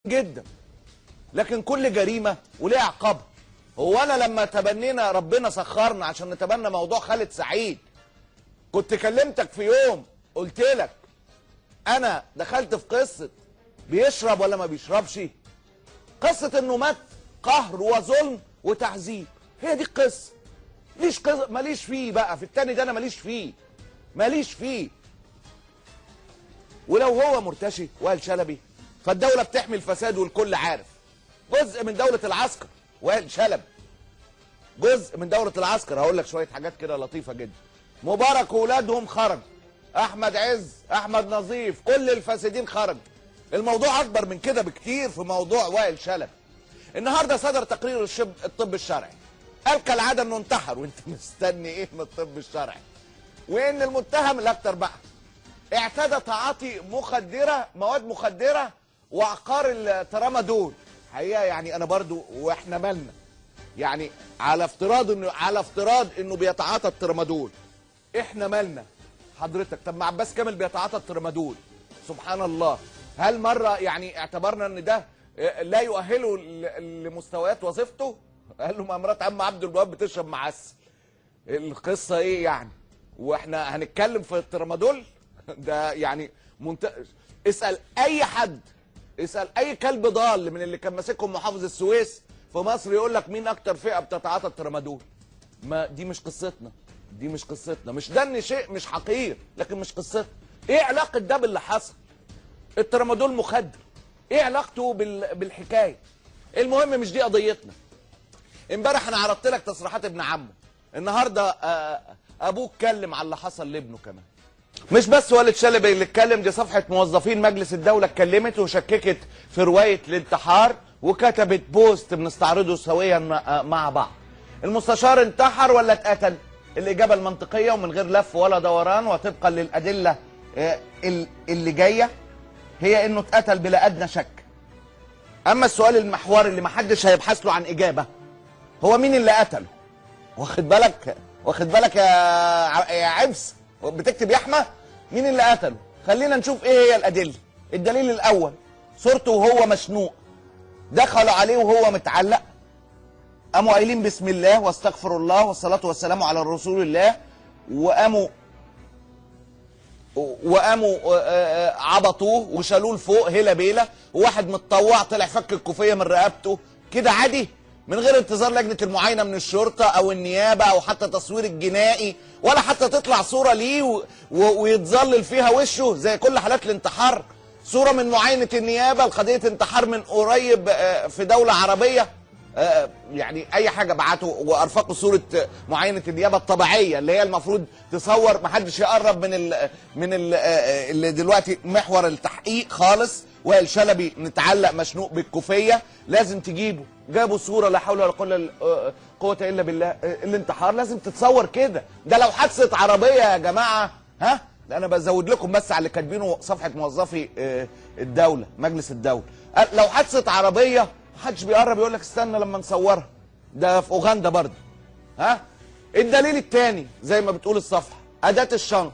جدا، لكن كل جريمة وليها عقابها. هو انا لما تبنينا ربنا سخرنا عشان نتبنى موضوع خالد سعيد، كنت كلمتك في يوم قلت لك انا دخلت في قصة بيشرب ولا ما بيشربش، قصة انه مات قهر وظلم وتعذيب، هي دي القصة. ليش قصة ماليش فيه بقى في التاني ده، انا ماليش فيه، ماليش فيه. ولو هو مرتشي وائل شلبي فالدولة بتحمي الفساد والكل عارف. جزء من دولة العسكر وائل شلبي، جزء من دولة العسكر. هقول لك شوية حاجات كده لطيفة جدا. مبارك وولادهم خرج، أحمد عز، أحمد نظيف، كل الفاسدين خرج. الموضوع أكبر من كده بكتير في موضوع وائل شلبي. النهارده صدر تقرير الطب الشرعي، قال كالعادة إنه انتحر، وأنت مستني إيه من الطب الشرعي؟ وإن المتهم الأكتر بقى اعتدى تعاطي مخدرة، مواد مخدرة وعقار الترامادول. حقيقة يعني أنا برضو وإحنا مالنا، يعني على افتراض إنه بيتعاطى الترامادول، إحنا مالنا حضرتك؟ طب ما عباس كامل بيتعاطى الترامادول، سبحان الله. هل مرة يعني اعتبرنا إن ده لا يؤهله لمستويات وظيفته؟ قال له ما مرات عم عبد الوهاب بتشرب معسل، القصة إيه يعني؟ وإحنا هنتكلم في الترامادول ده؟ يعني اسأل أي حد، اسأل أي كلب ضال من اللي كان ماسكهم محافظ السويس في مصر، يقول لك مين أكتر فئة بتتعاطى الترامادول. ما دي مش قصتنا، دي مش قصتنا. مش ده إن شيء مش حقير، لكن مش قصتنا. إيه علاقة ده باللي حصل؟ الترامادول مخدر، إيه علاقته بالحكاية؟ المهم مش دي قضيتنا. امبارح أنا عرضت لك تصريحات ابن عمه، النهارده أبوه اتكلم على اللي حصل لابنه كمان. مش بس والد شلبي اللي اتكلم، دي صفحة موظفين مجلس الدولة اتكلمت وشككت في رواية الانتحار وكتبت بوست بنستعرضه سويا مع بعض. المستشار انتحر ولا اتقتل؟ الإجابة المنطقية ومن غير لف ولا دوران وطبقا للأدلة اللي جاية هي انه اتقتل بلا أدنى شك. أما السؤال المحوري اللي محدش هيبحث له عن إجابة، هو مين اللي قتله؟ واخد بالك، واخد بالك يا عبس بتكتب يا احمد، مين اللي قتله؟ خلينا نشوف ايه هي الادلة. الدليل الاول صورته وهو مشنوق، دخلوا عليه وهو متعلق، قاموا قايلين بسم الله واستغفر الله والصلاة والسلام على رسول الله، وقاموا عبطوه وشالوه لفوق هيلا بيلا، وواحد متطوع طلع فك الكوفيه من رقبته كده عادي من غير انتظار لجنة المعاينة من الشرطة أو النيابة أو حتى تصوير الجنائي، ولا حتى تطلع صورة ليه ويتظلل فيها وشه زي كل حالات الانتحار. صورة من معاينة النيابة لقضية انتحار من قريب في دولة عربية، يعني أي حاجة بعتوا وأرفقوا صورة معاينة النيابة الطبيعية اللي هي المفروض تصور، محدش يقرب من ال اللي دلوقتي محور التحقيق خالص. وائل شلبي متعلق مشنوق بالكوفية، لازم تجيبه. جابوا صورة، لا حول ولا قوة إلا بالله. الانتحار لازم تتصور كده، ده لو حادثة عربية يا جماعة. ها، ده أنا بزود لكم بس على اللي كاتبينه صفحة موظفي الدولة، مجلس الدولة. لو حادثة عربية محدش بيقرب يقول لك استنى لما نصورها، ده في أوغندا برضه. ها، الدليل الثاني زي ما بتقول الصفحة، أداة الشنق،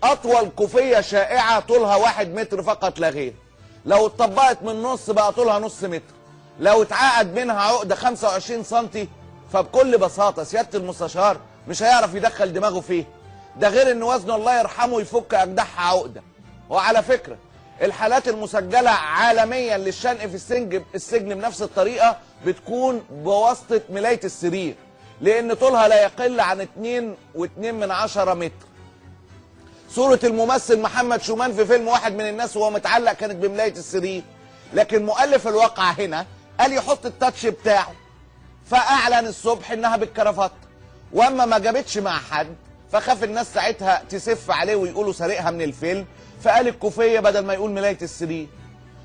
أطول كوفية شائعة طولها 1 متر فقط لا غير، لو اتطبقت من النص بقى طولها نص متر، لو اتعقد منها عقدة 25 سنتي، فبكل بساطة سيادة المستشار مش هيعرف يدخل دماغه فيه. ده غير ان وزنه الله يرحمه يفك اجدعها عقدة. وعلى فكرة الحالات المسجلة عالميا للشنق في السجن بنفس الطريقة بتكون بواسطة ملاية السرير، لان طولها لا يقل عن 2.2 متر. صورة الممثل محمد شومان في فيلم واحد من الناس وهو متعلق كانت بملاية السرير، لكن مؤلف الواقعة هنا قال يحط التاتش بتاعه، فأعلن الصبح إنها بالكرافات، وأما ما جابتش مع حد فخاف الناس ساعتها تسف عليه ويقولوا سارقها من الفيلم، فقال الكوفية بدل ما يقول ملاية السرير.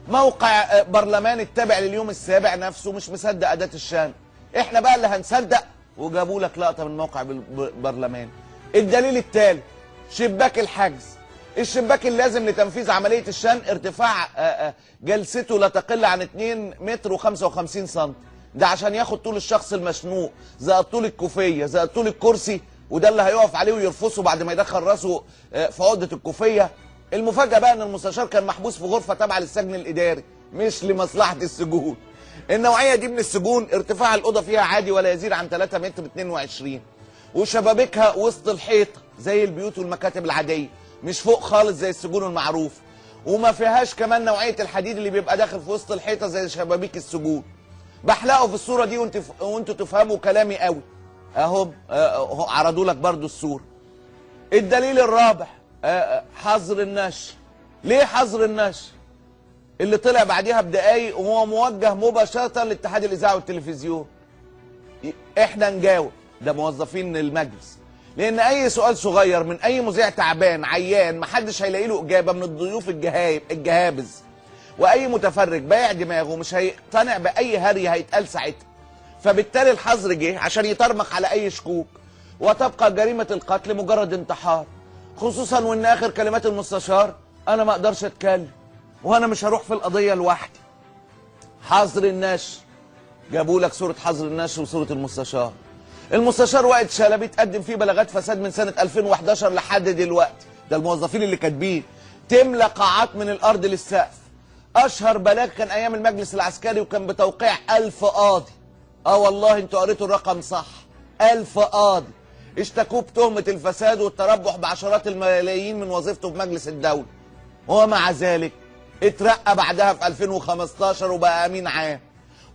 موقع برلمان التابع لليوم السابع نفسه مش مصدق أداة الشان، إحنا بقى اللي هنصدق، وجابوا لك لقطة من موقع برلمان. الدليل التالي شباك الحجز، الشباك اللازم لتنفيذ عملية الشن ارتفاع جلسته لا تقل عن 2 متر و55 سم، ده عشان ياخد طول الشخص المشنوق زائد طول الكوفية زائد طول الكرسي، وده اللي هيقف عليه ويرفصه بعد ما يدخل راسه في عقدة الكوفية. المفاجأة بقى ان المستشار كان محبوس في غرفة تابعة للسجن الإداري، مش لمصلحة السجون. النوعية دي من السجون ارتفاع الاوضة فيها عادي ولا يزيد عن 3 متر 22، وشبابيكها وسط الحيط زي البيوت والمكاتب العادية، مش فوق خالص زي السجون المعروف، وما فيهاش كمان نوعية الحديد اللي بيبقى داخل في وسط الحيطة زي شبابيك السجون. بحلقوا في الصورة دي وانتوا تفهموا كلامي قوي. اهو عرضوا لك برضو الصورة. الدليل الرابع حظر النشر. ليه حظر النشر؟ اللي طلع بعديها بدقايق وهو موجه مباشرة لاتحاد الاذاعة والتلفزيون. احنا نجاوب، ده موظفين المجلس، لان اي سؤال صغير من اي مذيع تعبان عيان محدش هيلاقي له اجابه من الضيوف الجهابز، واي متفرج بايع دماغه مش هيقتنع باي هري هيتقال ساعتها. فبالتالي الحظر جه عشان يطرمخ على اي شكوك، وتبقى جريمة القتل مجرد انتحار، خصوصا وان اخر كلمات المستشار انا ما اقدرش اتكلم وانا مش هروح في القضية لوحدي. حظر النشر، جابوا لك صوره حظر النشر وصوره المستشار. المستشار وائل شلبي تقدم فيه بلاغات فساد من سنة 2011 لحد دلوقتي، ده الموظفين اللي كاتبين، تملى قاعات من الارض للسقف. اشهر بلاغ كان ايام المجلس العسكري وكان بتوقيع 1000 قاضي. والله انتوا قريتوا الرقم صح، 1000 قاضي اشتكوه بتهمه الفساد والتربح بعشرات الملايين من وظيفته في مجلس الدولة. ومع ذلك اترقى بعدها في 2015 وبقى امين عام،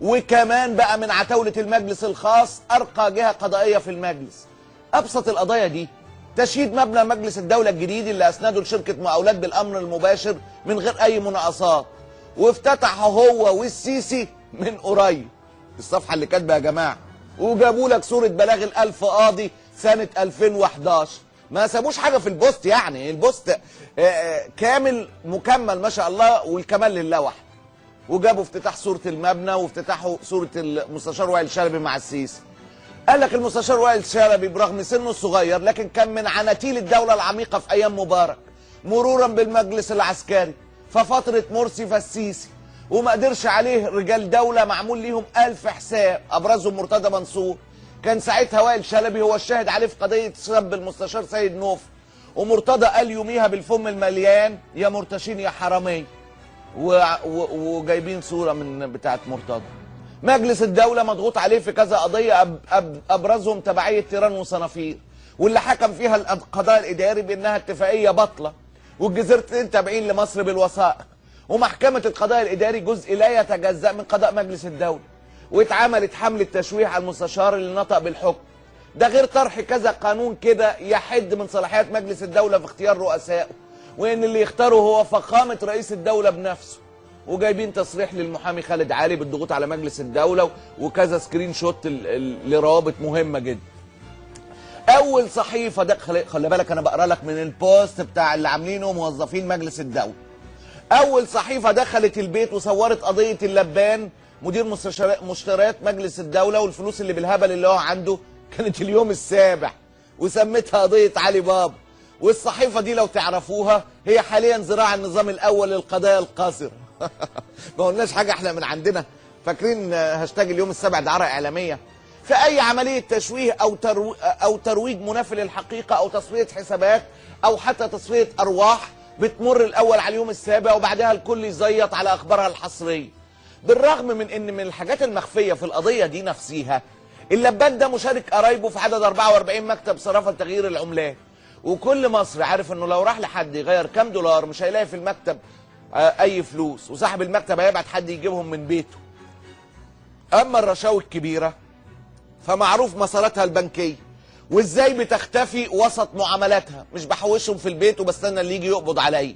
وكمان بقى من عتاولة المجلس الخاص، أرقى جهة قضائية في المجلس. أبسط القضايا دي تشييد مبنى مجلس الدولة الجديد اللي أسنده لشركة مقاولات بالأمر المباشر من غير أي مناقصات، وافتتحه هو والسيسي من قريب. الصفحة اللي كاتبة يا جماعة، وجابوا لك صورة بلاغ ال1000 قاضي سنة 2011. ما سابوش حاجة في ال post، يعني ال post كامل مكمل ما شاء الله، والكمال لله وحده. وجابوا افتتاح صورة المبنى وافتتاحوا صورة المستشار وائل شلبي مع السيسي. قال لك المستشار وائل شلبي برغم سنة الصغير لكن كان من عناتيل الدولة العميقة في أيام مبارك، مرورا بالمجلس العسكري ففترة مرسي فالسيسي، وما قدرش عليه رجال دولة معمول ليهم 1000 حساب، أبرزهم مرتضى منصور. كان ساعتها وائل شلبي هو الشاهد عليه في قضية سب المستشار سيد نوف، ومرتضى قال يوميها بالفم المليان يا مرتشين يا حرامية، وجايبين صورة من بتاعة مرتضى. مجلس الدولة مضغوط عليه في كذا قضية، أبرزهم تبعية تيران وصنافير، واللي حكم فيها القضاء الإداري بأنها اتفاقية بطلة، والجزيرتين تابعين لمصر بالوثائق، ومحكمة القضاء الإداري جزء لا يتجزأ من قضاء مجلس الدولة، واتعملت حملة تشويه على المستشار اللي نطق بالحكم ده، غير طرح كذا قانون كده يحد من صلاحيات مجلس الدولة في اختيار رؤسائه، وإن اللي يختاره هو فخامة رئيس الدولة بنفسه. وجايبين تصريح للمحامي خالد علي بالضغوط على مجلس الدولة، وكذا screenshot لروابط مهمة جدا. أول صحيفة ده، خلي بالك أنا بقرأ لك من ال post بتاع اللي عاملينه موظفين مجلس الدولة. أول صحيفة دخلت البيت وصورت قضية اللبان مدير مشتريات مجلس الدولة والفلوس اللي بالهبل اللي هو عنده، كانت اليوم السابع، وسمتها قضية علي بابا. والصحيفة دي لو تعرفوها هي حاليا ذراع النظام الأول للقضايا القذرة. ما قلناش حاجة احنا من عندنا. فاكرين هاشتاج اليوم السابع دعارة إعلامية؟ في أي عملية تشويه أو ترويج منافي للحقيقة أو تصفية حسابات أو حتى تصفية أرواح بتمر الأول على اليوم السابع، وبعدها الكل يزيط على أخبارها الحصرية. بالرغم من إن من الحاجات المخفية في القضية دي نفسيها، اللبان ده مشارك قرايبه في عدد 44 مكتب صرافة لتغيير العملات، وكل مصري عارف انه لو راح لحد يغير كام دولار مش هيلاقي في المكتب اي فلوس، وصاحب المكتب هيبعت حد يجيبهم من بيته. اما الرشاوي الكبيرة فمعروف مساراتها البنكية وازاي بتختفي وسط معاملاتها، مش بحوشهم في البيت وبستنى اللي يجي يقبض عليا.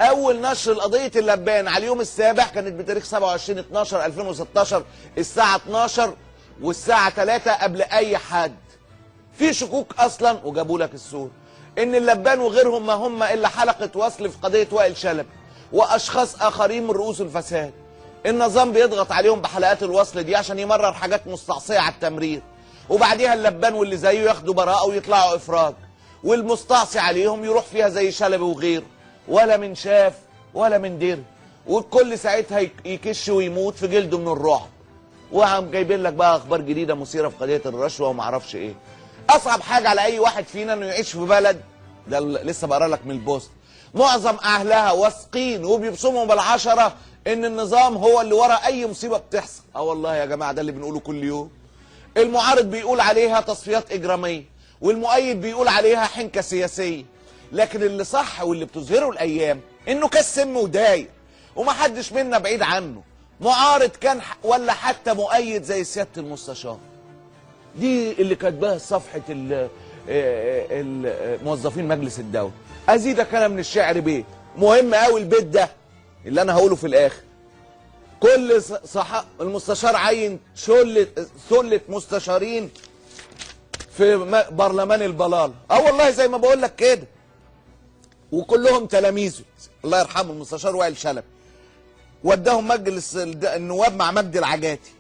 اول نشر لقضيه اللبان على اليوم السابع كانت بتاريخ 27/12/2016 الساعة 12 والساعة 3 قبل اي حد. في شكوك اصلا، وجابوا لك الصورة، ان اللبان وغيرهم ما هم الا حلقة وصل في قضية وائل شلبي واشخاص اخرين من رؤوس الفساد. النظام بيضغط عليهم بحلقات الوصل دي عشان يمرر حاجات مستعصيه على التمرير، وبعديها اللبان واللي زيه ياخدوا براءه ويطلعوا افراج، والمستعصي عليهم يروح فيها زي شلبي وغيره، ولا من شاف ولا من دري، والكل ساعتها يكش ويموت في جلده من الرعب. وعم جايبين لك بقى اخبار جديدة مثيرة في قضية الرشوة ومعرفش ايه. اصعب حاجة على اي واحد فينا انه يعيش في بلد، ده لسه بقرا لك من ال post، معظم اهلها واثقين وبيبصموا بالعشرة ان النظام هو اللي ورا اي مصيبة بتحصل. اه والله يا جماعة ده اللي بنقوله كل يوم. المعارض بيقول عليها تصفيات اجراميه، والمؤيد بيقول عليها حنكه سياسية، لكن اللي صح واللي بتظهره الايام انه كاس سم وداير، ومحدش منا بعيد عنه، معارض كان ولا حتى مؤيد زي سيادة المستشار. دي اللي كاتباها صفحة موظفين مجلس الدولة. ازيدك انا من الشعر بيت مهم قوي، البيت ده اللي انا هقوله في الاخر. كل صح المستشار عين ثلة مستشارين في برلمان البلال. اه والله زي ما بقول لك كده، وكلهم تلاميذه الله يرحمه المستشار وائل شلبي. وداهم مجلس النواب مع مجدي العجاتي.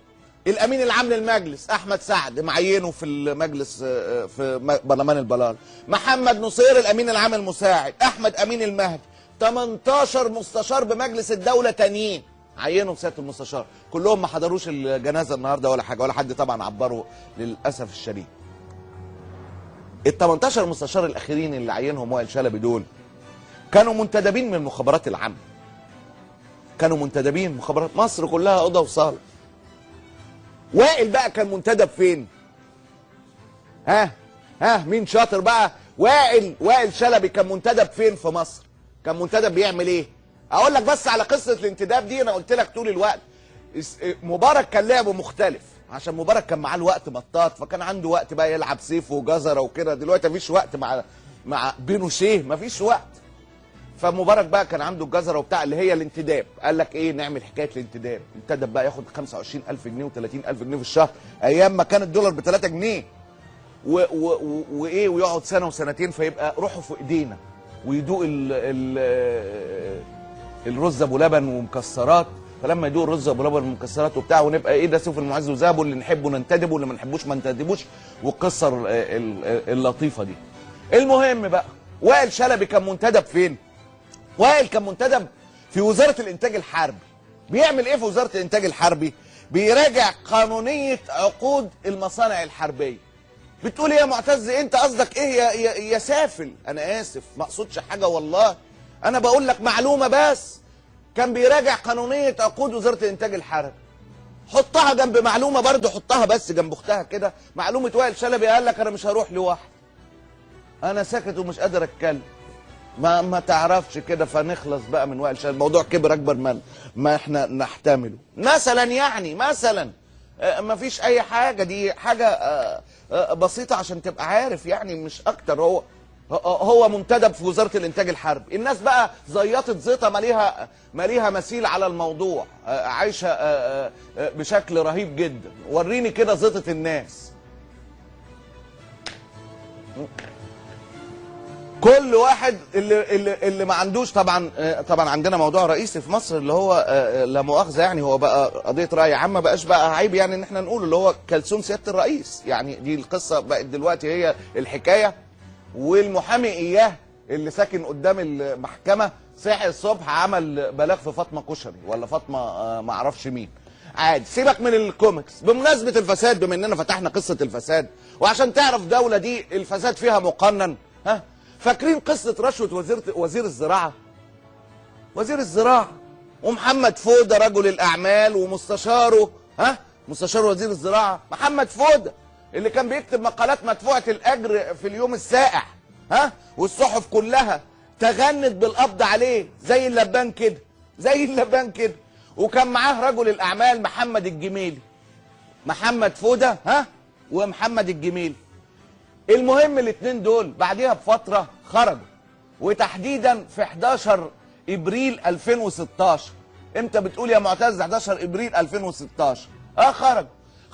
الامين العام للمجلس احمد سعد معينة في المجلس في برلمان البلال. محمد نصير الامين العام المساعد، احمد امين المهدي. 18 مستشار بمجلس الدولة تانيين عينوا سيادة المستشار، كلهم ما حضروش الجنازة النهارده ولا حاجة، ولا حد طبعا عبره للاسف الشديد. ال 18 مستشار الاخيرين اللي عينهم وائل شلبي دول كانوا منتدبين من المخابرات العامة. كانوا منتدبين مخابرات مصر كلها، اوضة وصاله. وائل بقى كان منتدب فين؟ ها ها مين شاطر بقى؟ وائل شلبي كان منتدب فين في مصر؟ كان منتدب بيعمل ايه؟ اقول لك بس على قصة الانتداب دي، انا قلت لك طول الوقت مبارك كان لعبه مختلف، عشان مبارك كان معاه الوقت مطاط، فكان عنده وقت بقى يلعب سيف وجزره وكده. دلوقتي مفيش وقت مع بينوشيه مفيش وقت. فمبارك بقى كان عنده الجزره وبتاع اللي هي الانتداب، قال لك ايه، نعمل حكاية الانتداب. انتدب بقى ياخد 25000 جنيه و30000 جنيه في الشهر، ايام ما كان الدولار ب 3 جنيه وايه، ويقعد سنة وسنتين فيبقى روحه في ايدينا، ويدوق الرز ابو لبن ومكسرات. فلما يدوق الرز ابو لبن ومكسرات وبتاع، ونبقى ايه ده، سيف المعز وذهبه، اللي نحبه ننتدبه واللي ما نحبوش ما ننتدبوش، والقصه اللطيفة دي. المهم بقى وائل شلبي كان منتدب فين؟ وائل كان منتدب في وزارة الإنتاج الحربي. بيعمل إيه في وزارة الإنتاج الحربي؟ بيراجع قانونية عقود المصانع الحربية. بتقول إيه يا معتز؟ أنت قصدك إيه يا سافل؟ أنا آسف، ما أقصدش حاجة والله، أنا بقول لك معلومة بس. كان بيراجع قانونية عقود وزارة الإنتاج الحربي. حطها جنب معلومة برضه، حطها بس جنب أختها كده، معلومة وائل شلبي. قال لك أنا مش هروح لوحدي، أنا ساكت ومش قادر أتكلم، ما تعرفش كده. فنخلص بقى من وائل شلبي، الموضوع كبر اكبر من ما احنا نحتمله مثلا. يعني مثلا ما فيش اي حاجة، دي حاجة بسيطة عشان تبقى عارف يعني، مش اكتر. هو منتدب في وزارة الانتاج الحربي. الناس بقى زيطت زيطه ماليها مثيل على الموضوع، عايشه بشكل رهيب جدا. وريني كده زيطه الناس. كل واحد اللي ما عندوش، طبعا عندنا موضوع رئيسي في مصر اللي هو لا مؤاخذة يعني، هو بقى قضية راي عام، ما بقاش بقى عيب يعني ان احنا نقوله، اللي هو كلثوم سيادة الرئيس. يعني دي القصة بقت دلوقتي هي الحكاية. والمحامي اياه اللي ساكن قدام المحكمة صحي الصبح عمل بلاغ في فاطمة كشري ولا فاطمة ما اعرفش مين. عادي، سيبك من الكوميكس. بمناسبة الفساد، بما اننا فتحنا قصة الفساد، وعشان تعرف دولة دي الفساد فيها مقنن، ها فاكرين قصة رشوة وزير الزراعة؟ وزير الزراعة ومحمد فودة رجل الأعمال ومستشاره، ها مستشار وزير الزراعة محمد فودة اللي كان بيكتب مقالات مدفوعة الأجر في اليوم السائع، ها والصحف كلها تغنت بالقبض عليه زي اللبان كده، زي اللبان كده. وكان معاه رجل الأعمال محمد الجميلي، محمد فودة ها ومحمد الجميلي. المهم الاثنين دول بعديها بفترة خرجوا، وتحديدا في 11 ابريل 2016. امتى بتقول يا معتز 11 ابريل 2016؟ خرجوا.